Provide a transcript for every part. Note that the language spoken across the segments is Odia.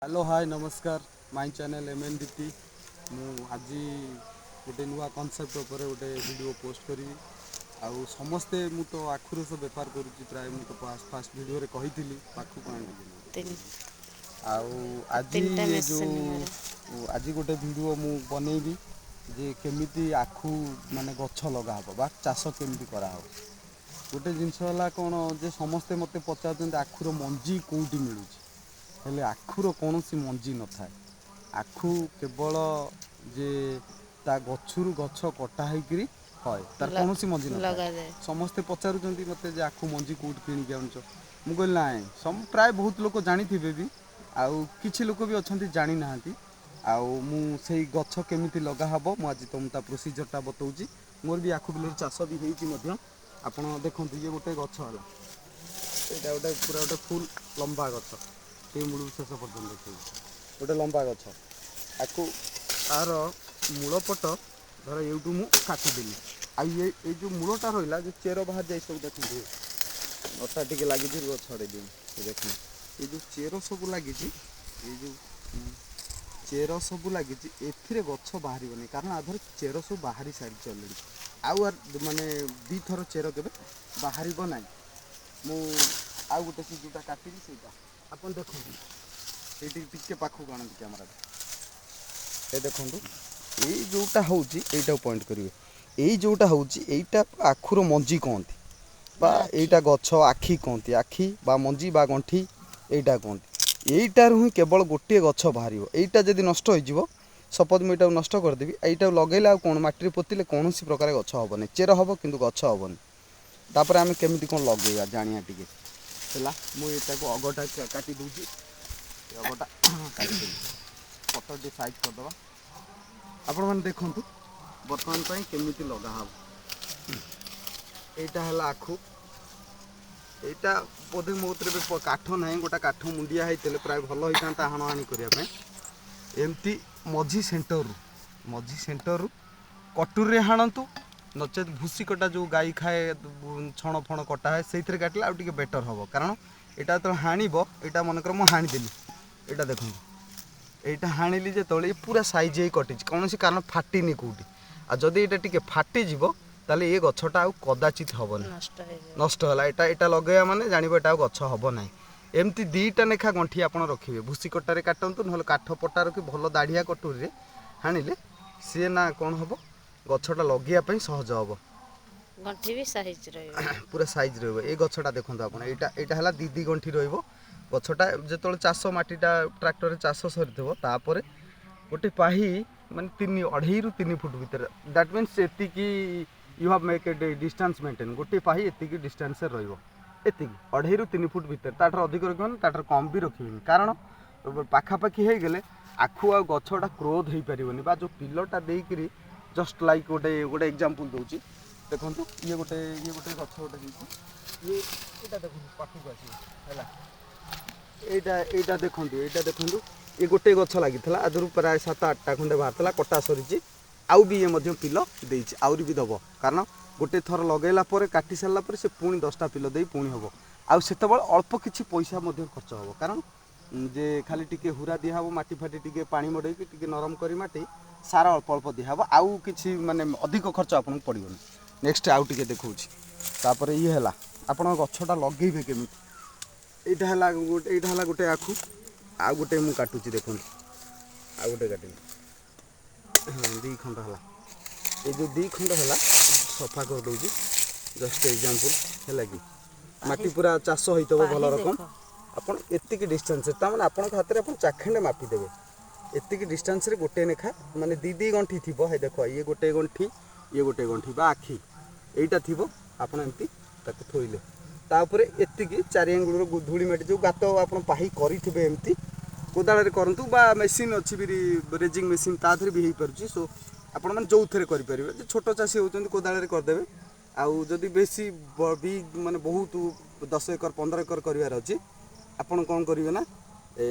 ହ୍ୟାଲୋ, ହାଏ, ନମସ୍କାର। ମାଇ ଚ୍ୟାନେଲ୍ ଏମ୍ ଏନ୍ ଦିତି। ମୁଁ ଆଜି ଗୋଟେ ନୂଆ କନସେପ୍ଟ ଉପରେ ଗୋଟେ ଭିଡ଼ିଓ ପୋଷ୍ଟ କରିବି। ଆଉ ସମସ୍ତେ, ମୁଁ ତ ଆଖୁ ରସ ବେପାର କରୁଛି ପ୍ରାୟ, ମୁଁ ତ ଫାଷ୍ଟ ଭିଡ଼ିଓରେ କହିଥିଲି। ପାଖକୁ ଆଣିକି ତିନି ଆଉ ଆଜି ତିନିଟା ଏ ମେସିନ୍ ମୋର। ଯେଉଁ ଆଜି ଗୋଟେ ଭିଡ଼ିଓ ମୁଁ ବନେଇବି ଯେ କେମିତି ଆଖୁ ମାନେ ଗଛ ଲଗା ହେବ ବା ଚାଷ କେମିତି କରାହେବ। ଗୋଟେ ଜିନିଷ ହେଲା କ'ଣ ଯେ ସମସ୍ତେ ମୋତେ ପଚାରୁଛନ୍ତି, ଆଖୁର ମଞ୍ଜି କେଉଁଠି ମିଳୁଛି? ହେଲେ ଆଖୁର କୌଣସି ମଞ୍ଜି ନଥାଏ। ଆଖୁ କେବଳ ଯେ ତା ଗଛରୁ ଗଛ କଟା ହେଇକିରି ହୁଏ, ତାର କୌଣସି ମଞ୍ଜି ନଥାଏ। ଲଗାଯାଏ। ସମସ୍ତେ ପଚାରୁଛନ୍ତି ମୋତେ ଯେ ଆଖୁ ମଞ୍ଜି କେଉଁଠି କିଣିକି ଆଣୁଛ? ମୁଁ କହିଲି ନାଇଁ, ପ୍ରାୟ ବହୁତ ଲୋକ ଜାଣିଥିବେ ବି, ଆଉ କିଛି ଲୋକ ବି ଅଛନ୍ତି ଜାଣିନାହାନ୍ତି। ଆଉ ମୁଁ ସେଇ ଗଛ କେମିତି ଲଗା ହେବ, ମୁଁ ଆଜି ତୁମକୁ ତା ପ୍ରୋସିଜରଟା ବତଉଛି। ମୋର ବି ଆଖୁ ବିଲରେ ଚାଷ ବି ହେଇଛି ମଧ୍ୟ। ଆପଣ ଦେଖନ୍ତୁ, ଇଏ ଗୋଟେ ଗଛ ହେଲା। ଏଇଟା ଗୋଟେ ପୁରା ଗୋଟେ ଫୁଲ୍ ଲମ୍ବା ଗଛ। ସେଇ ମୂଳରୁ ଶେଷ ପର୍ଯ୍ୟନ୍ତ ଦେଖିବୁ, ଗୋଟେ ଲମ୍ବା ଗଛ। ଆକୁ ତାର ମୂଳ ପଟ ଧର ଏଇଠୁ ମୁଁ କାଟିଦେଲି, ଆଉ ଇଏ ଏଇ ଯେଉଁ ମୂଳଟା ରହିଲା, ଯେଉଁ ଚେର ବାହାରି ଯାଇ ସବୁ ଦେଖନ୍ତୁ, ଲଟା ଟିକେ ଲାଗିଛି, ରୁହ ଛଡ଼େଇ ଦିଅ। ଏ ଦେଖନ୍ତୁ, ଏଇ ଯେଉଁ ଚେର ସବୁ ଲାଗିଛି, ଏଇ ଯେଉଁ ଚେର ସବୁ ଲାଗିଛି, ଏଥିରେ ଗଛ ବାହାରିବନି, କାରଣ ଆ ଦେହରେ ଚେର ସବୁ ବାହାରି ସାରିଛି ଅଲରେଡ଼ି। ଆଉ ମାନେ ଦୁଇଥର ଚେର କେବେ ବାହାରିବ ନାହିଁ। ମୁଁ ଆଉ ଗୋଟେ ସେ ଯେଉଁଟା କାଟିବି, ସେଇଟା ଆପଣ ଦେଖନ୍ତୁ। ଏଇଠି ଟିକେ ପାଖକୁ ଆଣନ୍ତୁ କ୍ୟାମେରାଟା। ଏ ଦେଖନ୍ତୁ, ଏଇ ଯେଉଁଟା ହେଉଛି, ଏଇଟାକୁ ପଏଣ୍ଟ କରିବେ। ଏଇ ଯେଉଁଟା ହେଉଛି, ଏଇଟା ଆଖୁର ମଞ୍ଜି କହନ୍ତି ବା ଏଇଟା ଗଛ ଆଖି କହନ୍ତି। ଆଖି ବା ମଞ୍ଜି ବା ଗଣ୍ଠି ଏଇଟା କୁହନ୍ତି। ଏଇଟାରୁ ହିଁ କେବଳ ଗୋଟିଏ ଗଛ ବାହାରିବ। ଏଇଟା ଯଦି ନଷ୍ଟ ହେଇଯିବ, ସପୋଜ ମୁଁ ଏଇଟାକୁ ନଷ୍ଟ କରିଦେବି, ଏଇଟାକୁ ଲଗେଇଲେ ଆଉ କ'ଣ ମାଟିରେ ପୋତିଲେ କୌଣସି ପ୍ରକାର ଗଛ ହେବନି। ଚେର ହେବ କିନ୍ତୁ ଗଛ ହେବନି। ତାପରେ ଆମେ କେମିତି କ'ଣ ଲଗେଇବା ଜାଣିବା ଟିକେ। ହେଲା, ମୁଁ ଏଇଟାକୁ ଅଗଟା କାଟି ଦେଉଛି। ଏ ଅଗଟା କାଟିଦେଲି, ପତ୍ର ଟିକେ ସାଇଜ୍ କରିଦେବା। ଆପଣମାନେ ଦେଖନ୍ତୁ ବର୍ତ୍ତମାନ ପାଇଁ କେମିତି ଲଗା ହେବ। ଏଇଟା ହେଲା ଆଖୁ। ଏଇଟା ବୋଧେ ମୋ କତିରେ ଏବେ କାଠ ନାହିଁ। ଗୋଟେ କାଠ ମୁଣ୍ଡିଆ ହେଇଥିଲେ ପ୍ରାୟ ଭଲ ହେଇଥାନ୍ତା ହାଣାହାଣି କରିବା ପାଇଁ। ଏମିତି ମଝି ସେଣ୍ଟରରୁ କଟୁରୀରେ ହାଣନ୍ତୁ, ନଚେତ୍ ଭୁସି କଟା ଯେଉଁ ଗାଈ ଖାଏ, ଛଣ ଫଣ କଟା ହୁଏ, ସେଇଥିରେ କାଟିଲେ ଆଉ ଟିକେ ବେଟର୍ ହେବ। କାରଣ ଏଇଟା ଯେତେବେଳେ ହାଣିବ, ଏଇଟା ମନେକର ମୁଁ ହାଣିଦେଲି, ଏଇଟା ଦେଖନ୍ତୁ, ଏଇଟା ହାଣିଲି ଯେତେବେଳେ ଏ ପୁରା ସାଇଜ୍ ହେଇ କଟିଛି, କୌଣସି କାରଣ ଫାଟିନି କେଉଁଠି। ଆଉ ଯଦି ଏଇଟା ଟିକେ ଫାଟିଯିବ, ତାହେଲେ ଏ ଗଛଟା ଆଉ କଦାଚିତ ହେବନି। ନଷ୍ଟ ହେଇଯିବ। ନଷ୍ଟ ହେଲା। ଏଇଟା ଲଗେଇବା ମାନେ ଜାଣିବ ଏଇଟା ଆଉ ଗଛ ହେବ ନାହିଁ। ଏମିତି ଦୁଇଟା ଲେଖା ଗଣ୍ଠି ଆପଣ ରଖିବେ। ଭୁସି କଟାରେ କାଟନ୍ତୁ, ନହେଲେ କାଠ ପଟା ରଖି ଭଲ ଦାଢ଼ିଆ କଟୁରୀରେ ହାଣିଲେ ସିଏ ନା କ'ଣ ହେବ, ଗଛଟା ଲଗେଇବା ପାଇଁ ସହଜ ହେବ। ଗଣ୍ଠି ବି ସାଇଜ୍ ରହିବ। ପୁରା ସାଇଜ୍ ରହିବ। ଏଇ ଗଛଟା ଦେଖନ୍ତୁ ଆପଣ, ଏଇଟା ହେଲା ଦି ଦି ଗଣ୍ଠି ରହିବ ଗଛଟା। ଯେତେବେଳେ ଚାଷ ମାଟିଟା ଟ୍ରାକ୍ଟରରେ ଚାଷ ସରିଥିବ, ତାପରେ ଗୋଟେ ପାହି ମାନେ 3.5ରୁ 3 ଫୁଟ ଭିତରେ, that means ଏତିକି you have make a distance maintain। ଗୋଟିଏ ପାହି ଏତିକି ଡିଷ୍ଟାନ୍ସରେ ରହିବ, ଏତିକି 2.5ରୁ 3 ଫୁଟ ଭିତରେ। ତାଠାରୁ ଅଧିକ ରଖିବନି, ତାଠାରୁ କମ୍ ବି ରଖିବେନି। କାରଣ ପାଖାପାଖି ହେଇଗଲେ ଆଖୁ ଆଉ ଗଛଟା ଗ୍ରୋଥ୍ ହେଇପାରିବନି ବା ଯେଉଁ ପିଲଟା ଦେଇକିରି। ଜଷ୍ଟ ଲାଇକ୍ ଗୋଟେ ଏକ୍ଜାମ୍ପଲ୍ ଦେଉଛି, ଦେଖନ୍ତୁ। ଇଏ ଗୋଟେ ଗଛ ଗୋଟେ ହେଇଛି। ଇଏ ଏଇଟା ଦେଖନ୍ତୁ, ପାଖକୁ ଆସିବ ହେଲା। ଏଇଟା ଦେଖନ୍ତୁ, ଏଇଟା ଦେଖନ୍ତୁ। ଇଏ ଗୋଟେ ଗଛ ଲାଗିଥିଲା, ଆଦରୁ ପ୍ରାୟ 7 8ଟା ଖଣ୍ଡେ ବାହାରିଥିଲା, କଟା ସରିଛି। ଆଉ ବି ଇଏ ମଧ୍ୟ ପିଲ ଦେଇଛି, ଆହୁରି ବି ଦେବ। କାରଣ ଗୋଟେ ଥର ଲଗେଇଲା ପରେ, କାଟି ସାରିଲା ପରେ ସେ ପୁଣି 10ଟା ପିଲ ଦେଇ ପୁଣି ହେବ। ଆଉ ସେତେବେଳେ ଅଳ୍ପ କିଛି ପଇସା ମଧ୍ୟ ଖର୍ଚ୍ଚ ହେବ, କାରଣ ଯେ ଖାଲି ଟିକେ ହୁରା ଦିଆହେବ, ମାଟି ଫାଟି ଟିକେ ପାଣି ମଡ଼େଇକି ଟିକେ ନରମ କରି ମାଟି, ସାର ଅଳ୍ପ ଅଳ୍ପ ଦିଆହେବ। ଆଉ କିଛି ମାନେ ଅଧିକ ଖର୍ଚ୍ଚ ଆପଣଙ୍କୁ ପଡ଼ିବନି। ନେକ୍ସଟ ଆଉ ଟିକେ ଦେଖାଉଛି। ତାପରେ ଇଏ ହେଲା ଆପଣ ଗଛଟା ଲଗେଇବେ କେମିତି। ଏଇଟା ହେଲା ଗୋଟେ ଆଖୁ। ଆଉ ଗୋଟେ ମୁଁ କାଟୁଛି, ଦେଖନ୍ତୁ, ଆଉ ଗୋଟେ କାଟିଲି। ହଁ, ଦୁଇ ଖଣ୍ଡ ହେଲା। ଏଇ ଯେଉଁ ଦୁଇ ଖଣ୍ଡ ହେଲା, ସଫା କରିଦେଉଛି। ଜଷ୍ଟ ଏକ୍ଜାମ୍ପଲ୍ ହେଲା କି ମାଟି ପୁରା ଚାଷ ହେଇଥିବ ଭଲ ପାହି ରକମ। ଦେଖ। ଆପଣ ଏତିକି ଡିଷ୍ଟାନ୍ସରେ, ତାମାନେ ଆପଣଙ୍କ ହାତରେ ଆପଣ ଚାଖେଣ୍ଡେ ମାପିଦେବେ, ଏତିକି ଡିଷ୍ଟାନ୍ସରେ ଗୋଟେ ଲେଖା ମାନେ ଦି ଦି ଗଣ୍ଠି ଥିବ। ହେ ଦେଖ, ଇଏ ଗୋଟେ ଗଣ୍ଠି, ଇଏ ଗୋଟେ ଗଣ୍ଠି ବା ଆଖି ଏଇଟା ଥିବ। ଆପଣ ଏମିତି ତାକୁ ଥୋଇଲେ, ତା ଉପରେ ଏତିକି ଚାରି ଆଙ୍ଗୁଳର ଧୂଳି ମାଟି, ଯେଉଁ ଗାତ ଆପଣ ପାହି କରିଥିବେ, ଏମିତି କୋଦାଳରେ କରନ୍ତୁ ବା ମେସିନ୍ ଅଛି ବି, ରେଜିଂ ମେସିନ୍, ତା ଦେହରେ ବି ହେଇପାରୁଛି। ସୋ ଆପଣମାନେ ଯେଉଁଥିରେ କରିପାରିବେ। ଯେ ଛୋଟ ଚାଷୀ ହେଉଛନ୍ତି, କୋଦାଳରେ କରିଦେବେ। ଆଉ ଯଦି ବେଶୀ ବି ମାନେ ବହୁତ 10 ଏକର 15 ଏକର କରିବାର ଅଛି, ଆପଣ କ'ଣ କରିବେ ନା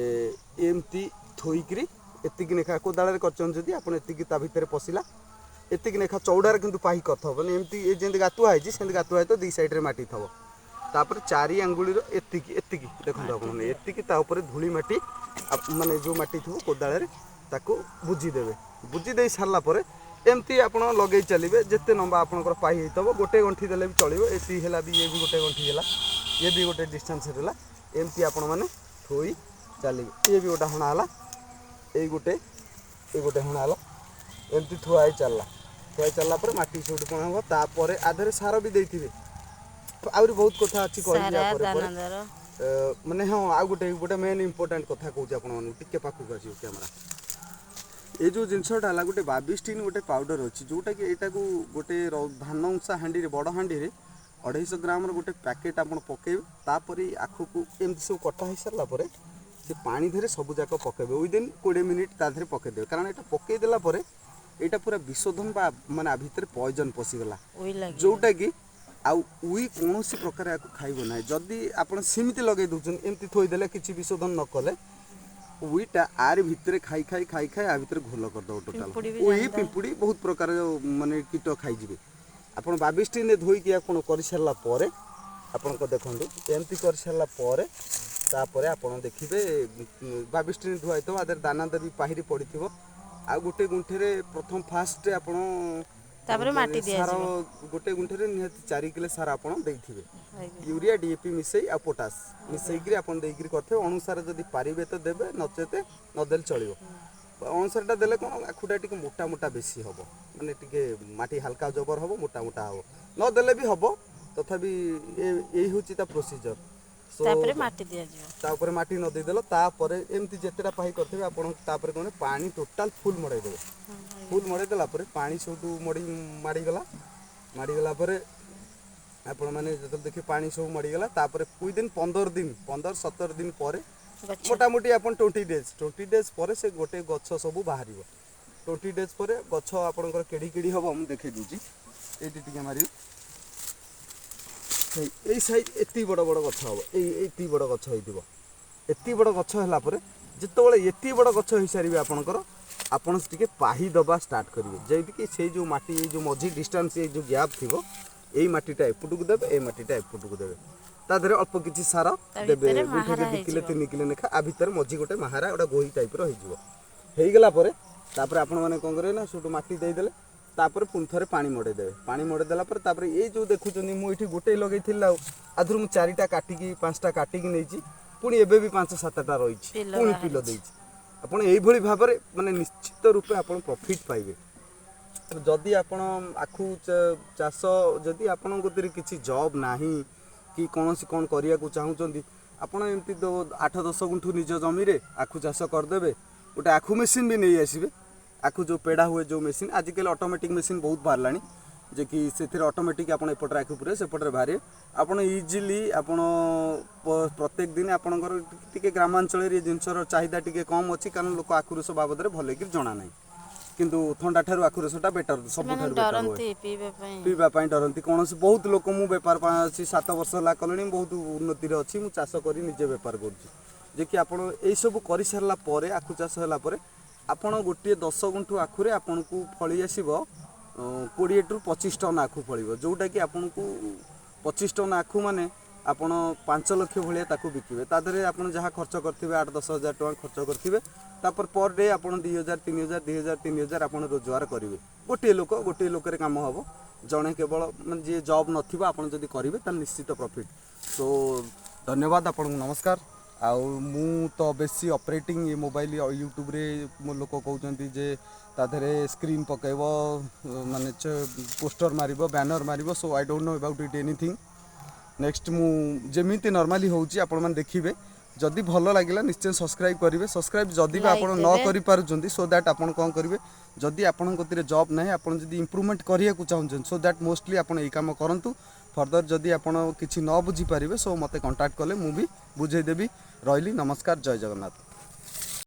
ଏମିତି ଥୋଇକିରି ଏତିକି ଲେଖା କୋଦାଳରେ କରିଛନ୍ତି ଯଦି ଆପଣ, ଏତିକି ତା ଭିତରେ ପଶିଲା, ଏତିକି ଲେଖା ଚଉଡ଼ାରେ କିନ୍ତୁ ପାହି କରିଥିବ। ମାନେ ଏମିତି ଏ ଯେମିତି ଗାତୁଆ ହେଇଛି, ସେମିତି ଗାତୁଆ ହେଇଥିବ, ଦୁଇ ସାଇଡ଼ରେ ମାଟି ଥିବ। ତାପରେ ଚାରି ଆଙ୍ଗୁଳିର ଏତିକି ଏତିକି ଦେଖନ୍ତୁ ଆପଣ, ଏତିକି ତା ଉପରେ ଧୂଳି ମାଟି ମାନେ ଯେଉଁ ମାଟି ଥିବ କୋଦାଳରେ ତାକୁ ବୁଜିଦେବେ। ବୁଜି ଦେଇ ସାରିଲା ପରେ ଏମିତି ଆପଣ ଲଗେଇ ଚାଲିବେ ଯେତେ ଲମ୍ବା ଆପଣଙ୍କର ପାଇ ହେଇଥିବ। ଗୋଟେ ଗଣ୍ଠି ଦେଲେ ବି ଚଳିବ। ଏତିକି ହେଲା ବି, ଇଏ ବି ଗୋଟେ ଗଣ୍ଠି ହେଲା, ଇଏ ବି ଗୋଟେ ଡିଷ୍ଟାନ୍ସ ହେଲା। ଏମିତି ଆପଣମାନେ ଥୋଇ ଚାଲିବେ। ଇଏ ବି ଗୋଟେ ହଣା ହେଲା, ଏଇ ଗୋଟେ ହଣା ହେଲା। ଏମିତି ଥୁଆ ହେଇ ଚାଲିଲା। ଥୁଆ ହେଇ ଚାଲିଲା ପରେ ମାଟି ସେଇଠୁ କ'ଣ ହେବ, ତାପରେ ଆ ଦେହରେ ସାର ବି ଦେଇଥିବେ। ଆହୁରି ବହୁତ କଥା ଅଛି କହିବି ସାର ୟା ପରେ ପରେ। ଦାନାଦାର। ମାନେ ହଁ, ଆଉ ଗୋଟେ ମେନ୍ ଇମ୍ପୋର୍ଟାଣ୍ଟ କଥା କହୁଛି ଆପଣମାନଙ୍କୁ। ଟିକେ ପାଖକୁ ଆସିବ କ୍ୟାମେରା। ଏଇ ଯେଉଁ ଜିନିଷଟା ହେଲା, ଗୋଟେ ବାବିଷ୍ଟିନ୍ ଗୋଟେ ପାଉଡ଼ର ଅଛି, ଯେଉଁଟାକି ଏଇଟାକୁ ଗୋଟେ ଧାନ ଉଁସା ହାଣ୍ଡିରେ, ବଡ଼ ହାଣ୍ଡିରେ 250 ଗ୍ରାମର ଗୋଟେ ପ୍ୟାକେଟ୍ ଆପଣ ପକାଇବେ। ତାପରେ ଏଇ ଆଖୁକୁ ଏମିତି ସବୁ କଟା ହେଇସାରିଲା ପରେ ସେ ପାଣି ଦେହରେ ସବୁ ଯାକ ପକାଇବେ। ୱିଦିନ୍ 20 ମିନିଟ୍ ତା ଦେହରେ ପକାଇଦେବେ। କାରଣ ଏଇଟା ପକାଇ ଦେଲା ପରେ ଏଇଟା ପୁରା ବିଶୋଧନ ବା ମାନେ ଆ ଭିତରେ ପଏଜନ୍ ପଶିଗଲା, ଉଇ ଲାଗିବ। ଯେଉଁଟାକି ଆଉ ଉଇ କୌଣସି ପ୍ରକାର ୟାକୁ ଖାଇବ ନାହିଁ। ଯଦି ଆପଣ ସେମିତି ଲଗେଇ ଦେଉଛନ୍ତି, ଏମିତି ଥୋଇଦେଲେ, କିଛି ବିଶୋଧନ ନ କଲେ, ଉଇଟା ଆରି ଭିତରେ ଖାଇ ଖାଇ ଖାଇ ଖାଇ ଆ ଭିତରେ ଘୋଲ କରିଦେବ ଟୋଟାଲ। ପିମ୍ପୁଡ଼ି ବି ଉଇ, ଜାଣିବା। ପିମ୍ପୁଡ଼ି, ବହୁତ ପ୍ରକାର ମାନେ କୀଟ ଖାଇଯିବେ। ଆପଣ ବାବିଷ୍ଟିନରେ ଧୋଇକି ଆପଣ କରିସାରିଲା ପରେ ଆପଣଙ୍କ ଦେଖନ୍ତୁ, ଏମିତି କରିସାରିଲା ପରେ ତାପରେ ଆପଣ ଦେଖିବେ ବାବିଷ୍ଟିନ୍ ଧୁଆ ହେଇଥିବ, ଆ ଦେହରେ ଦାନାଦାର ବି ପାହିରି ପଡ଼ିଥିବ। ଆଉ ଗୋଟେ ଗୁଣ୍ଠେରେ ପ୍ରଥମ ଫାଷ୍ଟ ଆପଣ ତାପରେ ମାଟି ସାର ଦିଆଯିବ। ଗୋଟେ ଗୁଣ୍ଠେରେ ନିହାତି 4 କିଲୋ ସାର ଆପଣ ଦେଇଥିବେ। ଆଜ୍ଞା। ୟୁରିଆ, ଡିଏପି ମିଶେଇ ଆଉ ପୋଟାସ ମିଶେଇକିରି ଆପଣ ଦେଇକିରି କରିଥିବେ। ଅଣୁସାର ଯଦି ପାରିବେ ତ ଦେବେ, ନଚେତେ ନଦେଲେ ଚଳିବ। ଅଣୁସାରଟା ଦେଲେ କ'ଣ, ଆଖୁଟା ଟିକେ ମୋଟା ମୋଟା ବେଶୀ ହେବ, ମାନେ ଟିକେ ମାଟି ହାଲକା ଜବର ହେବ, ମୋଟା ମୋଟା ହେବ। ନଦେଲେ ବି ହେବ। ତଥାପି ଏଇ ହେଉଛି ତା ପ୍ରୋସିଜର। ସୋ ତାପରେ ମାଟି ଦିଆଯିବ। ତାପରେ ମାଟି ନ ଦେଇଦେଲ, ତାପରେ ଏମିତି ଯେତେଟା ପାହି କରିଥିବେ ଆପଣ, ତାପରେ କ'ଣ, ପାଣି ଟୋଟାଲ ଫୁଲ୍ ମଡ଼େଇ ଦେବେ। ଫୁଲ୍ ମଡ଼େଇ ଦେଲା ପରେ ପାଣି ସବୁଠୁ ମଡ଼ି ମାଡ଼ିଗଲା। ମାଡ଼ିଗଲା ପରେ ଆପଣମାନେ ଯେତେବେଳେ ଦେଖିବେ ପାଣି ସବୁ ମଡ଼ିଗଲା, ତାପରେ ୱିଦିନ୍ 15 ଦିନ, 15-17 ଦିନ ପରେ ଗଛ ମୋଟାମୋଟି ଆପଣ 20 ଡେଜ୍, 20 ଡେଜ୍ ପରେ ସେ ଗୋଟେ ଗଛ ସବୁ ବାହାରିବ। 20 ଡେଜ୍ ପରେ ଗଛ ଆପଣଙ୍କର କେଡ଼ି କେଡ଼ି ହେବ, ମୁଁ ଦେଖେଇ ଦେଉଛି। ଏଇଠି ଟିକେ ମାରିବି। ଏଇ ସାଇଜ୍, ଏତିକି ବଡ଼ ବଡ଼ ଗଛ ହେବ। ଏଇ ଏତିକି ବଡ଼ ଗଛ ହେଇଥିବ। ଏତିକି ବଡ଼ ଗଛ ହେଲା ପରେ, ଯେତେବେଳେ ଏତିକି ବଡ଼ ଗଛ ହେଇସାରିବେ ଆପଣଙ୍କର, ଆପଣ ଟିକେ ପାହି ଦେବା ଷ୍ଟାର୍ଟ କରିବେ। ଯେମିତିକି ସେଇ ଯେଉଁ ମାଟି, ଏଇ ଯେଉଁ ମଝି ଡିଷ୍ଟାନ୍ସ, ଏଇ ଯେଉଁ ଗ୍ୟାପ୍ ଥିବ, ଏଇ ମାଟିଟା ଏପଟକୁ ଦେବେ, ଏଇ ମାଟିଟା ଏପଟକୁ ଦେବେ। ତା ଦେହରେ ଅଳ୍ପ କିଛି ସାର ତା ଦେବେ। ଭିତରେ ଗୁଣ୍ଠେକେ ମାହାରା 2 କିଲୋ, ହେଇଯିବ। 3 କିଲୋ ଲେଖା। ଆ ଭିତରେ ମଝି ଗୋଟେ ମାହାରା, ଗୋଟେ ଗୋହି ଟାଇପ୍ର ହେଇଯିବ। ହେଇଗଲା ପରେ ତାପରେ ଆପଣମାନେ କ'ଣ କରିବେ ନା, ସେଇଠୁ ମାଟି ଦେଇଦେଲେ, ତାପରେ ପୁଣି ଥରେ ପାଣି ମଡ଼େଇ ଦେବେ। ପାଣି ମଡ଼େଇ ଦେଲା ପରେ ତାପରେ ଏଇ ଯେଉଁ ଦେଖୁଛନ୍ତି, ମୁଁ ଏଇଠି ଗୋଟେ ଲଗେଇଥିଲି, ଆଉ ଆଧରୁ ମୁଁ ଚାରିଟା କାଟିକି, ପାଞ୍ଚଟା କାଟିକି ନେଇଛି। ପୁଣି ଏବେ ବି ପାଞ୍ଚ ସାତଟା ରହିଛି। ପିଲ ପୁଣି ପିଲ ବାହାରିଛି। ଦେଇଛି। ଆପଣ ଏଇଭଳି ଭାବରେ ମାନେ ନିଶ୍ଚିତ ରୂପେ ଆପଣ ପ୍ରଫିଟ୍ ପାଇବେ। ଯଦି ଆପଣ ଆଖୁ ଚାଷ, ଯଦି ଆପଣଙ୍କ କତିରେ କିଛି ଜବ୍ ନାହିଁ କି କୌଣସି କ'ଣ କରିବାକୁ ଚାହୁଁଛନ୍ତି, ଆପଣ ଏମିତି 8-10 ଗୁଣ୍ଠୁ ନିଜ ଜମିରେ ଆଖୁ ଚାଷ କରିଦେବେ। ଗୋଟେ ଆଖୁ ମେସିନ୍ ବି ନେଇ ଆସିବେ। ଆଖୁ ଯେଉଁ ପେଡ଼ା ହୁଏ ଯେଉଁ ମେସିନ୍, ଆଜିକାଲି ଅଟୋମେଟିକ୍ ମେସିନ୍ ବହୁତ ବାହାରିଲାଣି, ଯେ କି ସେଥିରେ ଅଟୋମେଟିକ୍ ଆପଣ ଏପଟରେ ଆଖୁ ପୁରେଇବେ, ସେପଟରେ ବାହାରିବେ। ଆପଣ ଇଜିଲି ଆପଣ ପ୍ରତ୍ୟେକ ଦିନ ଆପଣଙ୍କର ଟିକେ ଗ୍ରାମାଞ୍ଚଳରେ ଏ ଜିନିଷର ଚାହିଦା ଟିକେ କମ୍ ଅଛି, କାରଣ ଲୋକ ଆଖୁ ରସ ବାବଦରେ ଭଲକି ଜଣା ନାହିଁ। କିନ୍ତୁ ଥଣ୍ଡା ଠାରୁ ଆଖୁ ରସଟା ବେଟର, ସେମାନେ ସବୁଠାରୁ ବେଟର ହୁଏ। ଡରନ୍ତି ପିଇବା ପାଇଁ। ପିଇବା ପାଇଁ ଡରନ୍ତି କୌଣସି ବହୁତ ଲୋକ। ମୁଁ ବେପାର 7 ବର୍ଷ ହେଲା କଲିଣି, ବହୁତ ଉନ୍ନତିରେ ଅଛି। ମୁଁ ଚାଷ କରି ନିଜେ ବେପାର କରୁଛି। ଯେ କି ଆପଣ ଏଇସବୁ କରିସାରିଲା ପରେ, ଆଖୁ ଚାଷ ହେଲା ପରେ ଆପଣ ଗୋଟିଏ 10 ଗୁଣ୍ଠୁ ଆଖୁରେ ଆପଣଙ୍କୁ ଫଳି ଆସିବ 20ରୁ 25 ଟନ୍ ଆଖୁ ଫଳିବ, ଯେଉଁଟାକି ଆପଣଙ୍କୁ 25 ଟନ୍ ଆଖୁ ମାନେ ଆପଣ 5 ଲକ୍ଷ ଭଳିଆ ତାକୁ ବିକିବେ। ତା ଦେହରେ ଆପଣ ଯାହା ଖର୍ଚ୍ଚ କରିଥିବେ, 8-10 ହଜାର ଟଙ୍କା ଖର୍ଚ୍ଚ କରିଥିବେ। ତାପରେ ପର୍ ଡେ ଆପଣ 2000, 3000, 2000, 3000 ଆପଣ ରୋଜଗାର କରିବେ। ଗୋଟିଏ ଲୋକ, ଗୋଟିଏ ଲୋକରେ କାମ ହେବ। ଜଣେ କେବଳ, ମାନେ ଯିଏ ଜବ୍ ନଥିବ, ଆପଣ ଯଦି କରିବେ ତାହେଲେ ନିଶ୍ଚିତ ପ୍ରଫିଟ୍। ସୋ ଧନ୍ୟବାଦ ଆପଣଙ୍କୁ, ନମସ୍କାର। ଆଉ ମୁଁ ତ ବେଶୀ ଅପରେଟିଂ ଏ ମୋବାଇଲ, ୟୁଟ୍ୟୁବରେ ମୋ ଲୋକ କହୁଛନ୍ତି ଯେ ତା ଦେହରେ ସ୍କ୍ରିନ୍ ପକାଇବ, ମାନେ ପୋଷ୍ଟର ମାରିବ, ବ୍ୟାନର ମାରିବ। So I don't know about it anything. Next ମୁଁ ଯେମିତି ନର୍ମାଲି ହେଉଛି ଆପଣମାନେ ଦେଖିବେ। ଯଦି ଭଲ ଲାଗିଲା ନିଶ୍ଚୟ ସବସ୍କ୍ରାଇବ୍ କରିବେ। ସବସ୍କ୍ରାଇବ୍ ଯଦି ବି Like ଆପଣ ନ ଦେବେ। କରିପାରୁଛନ୍ତି, ସୋ that ଆପଣ କ'ଣ କରିବେ, ଯଦି ଆପଣଙ୍କ କତିରେ ଜବ୍ ନାହିଁ, ଆପଣ ଯଦି ଇମ୍ପ୍ରୁଭମେଣ୍ଟ କରିବାକୁ ଚାହୁଁଛନ୍ତି, ସୋ that mostly ଆପଣ ଏଇ କାମ କରନ୍ତୁ। ଫର୍ଦର ଯଦି ଆପଣ କିଛି ନ ବୁଝିପାରିବେ, ସୋ ମୋତେ କଣ୍ଟାକ୍ଟ କଲେ ମୁଁ ବି ବୁଝେଇଦେବି। ରହିଲି, ନମସ୍କାର, ଜୟ ଜଗନ୍ନାଥ।